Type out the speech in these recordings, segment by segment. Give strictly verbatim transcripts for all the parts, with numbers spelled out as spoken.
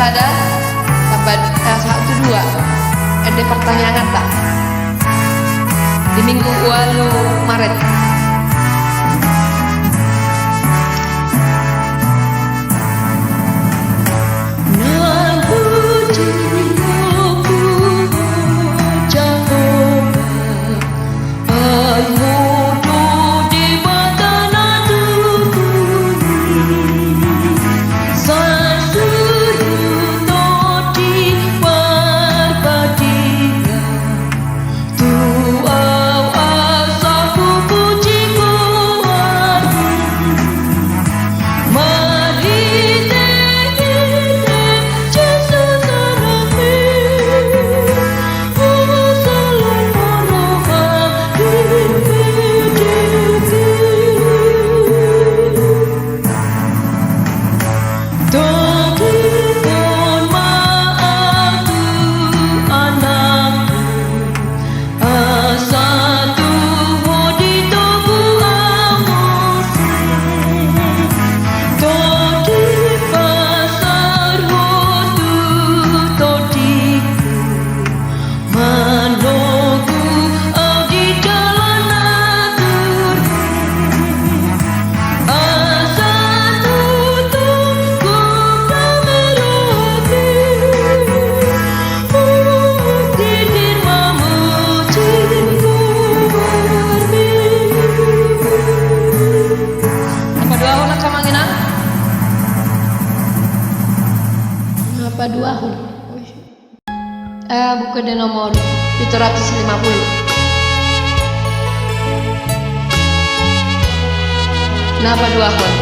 Sada, sabat, eh, Sabtu dua. Ende partangianganta di Minggu ualu Maret. Na paduahon, angka amang inang. Na paduahon. Eh, buku ende nomor pitu ratus lima puluh. Na paduahon.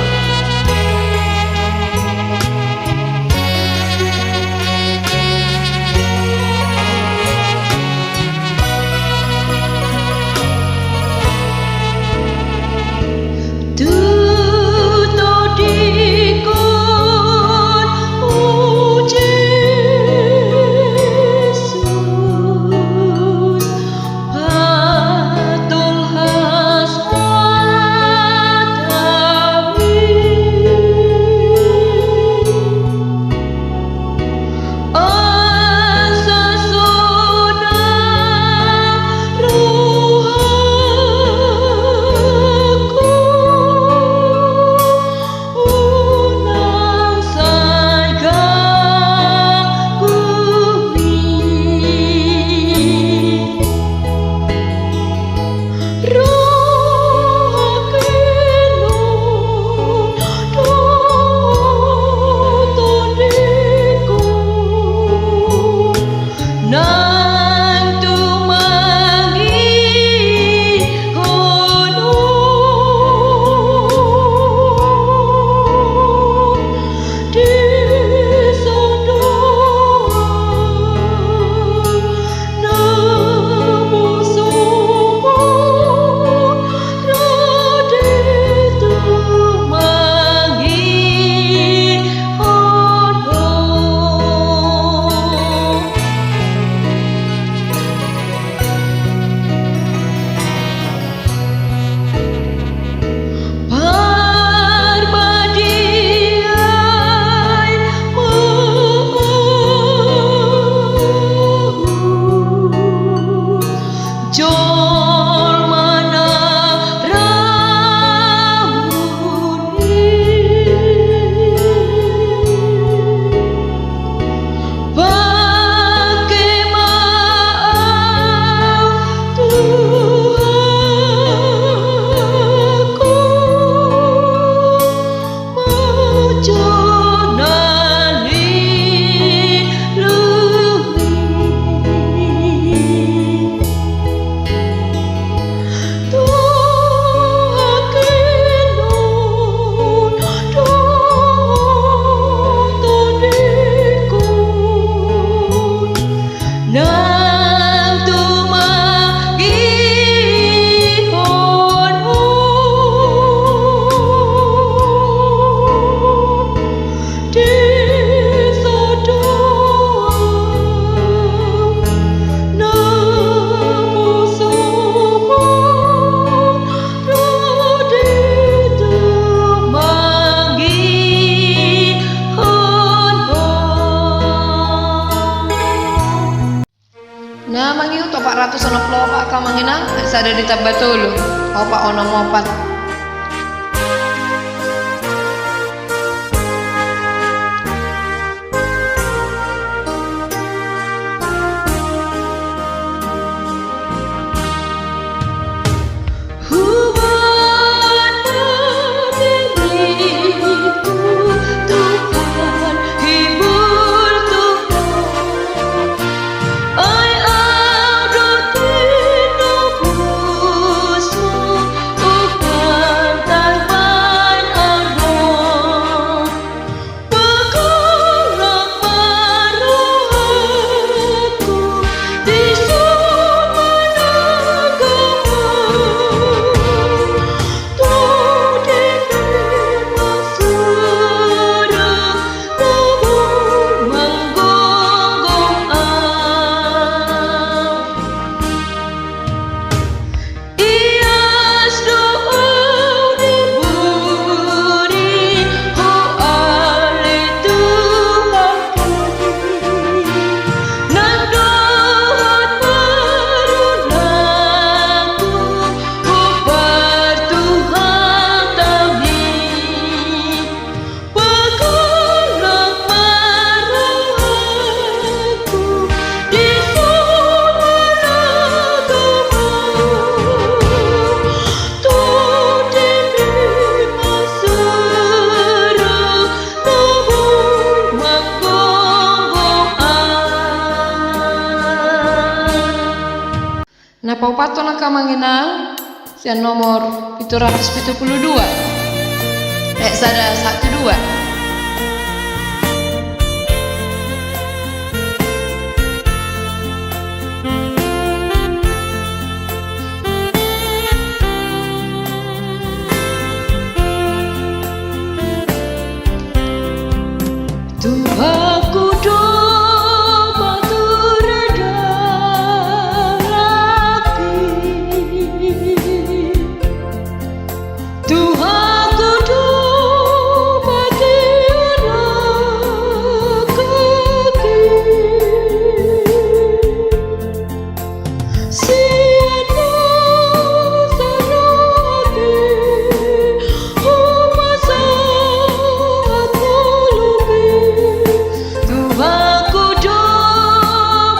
Empat ratus onom puluh opat, angka amang inang, sada ditamba tolu, opat onom opat. Na paopathon, angka amang inang, sian nomor pitu ratus pitu puluh dua. Eh, sada satu dua. Tuhanku do pature dalangki. Tuhanku do patiur langkangki. Sian na saroha pe hupasahat ngolungki. Tuhanku do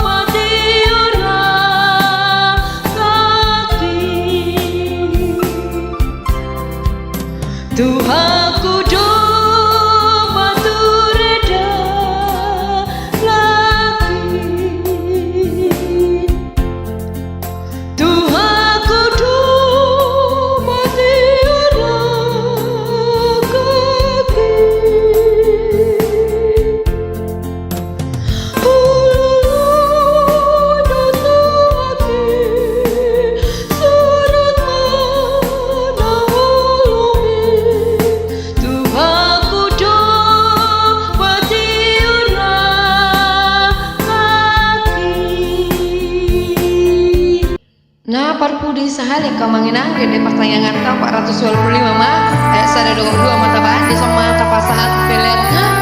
patiur langkangki. Tuhanku do pature dalangki. Tuhanku do patiur langkangki. Na parpudi sahali, angka amang inang, di partangianganta empat ratus dua puluh lima ma, ayat sada dohot dua ma tabaen, dison ma tapasahat peleanna.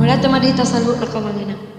Mauliate ma di hita saluhutna, amang inang.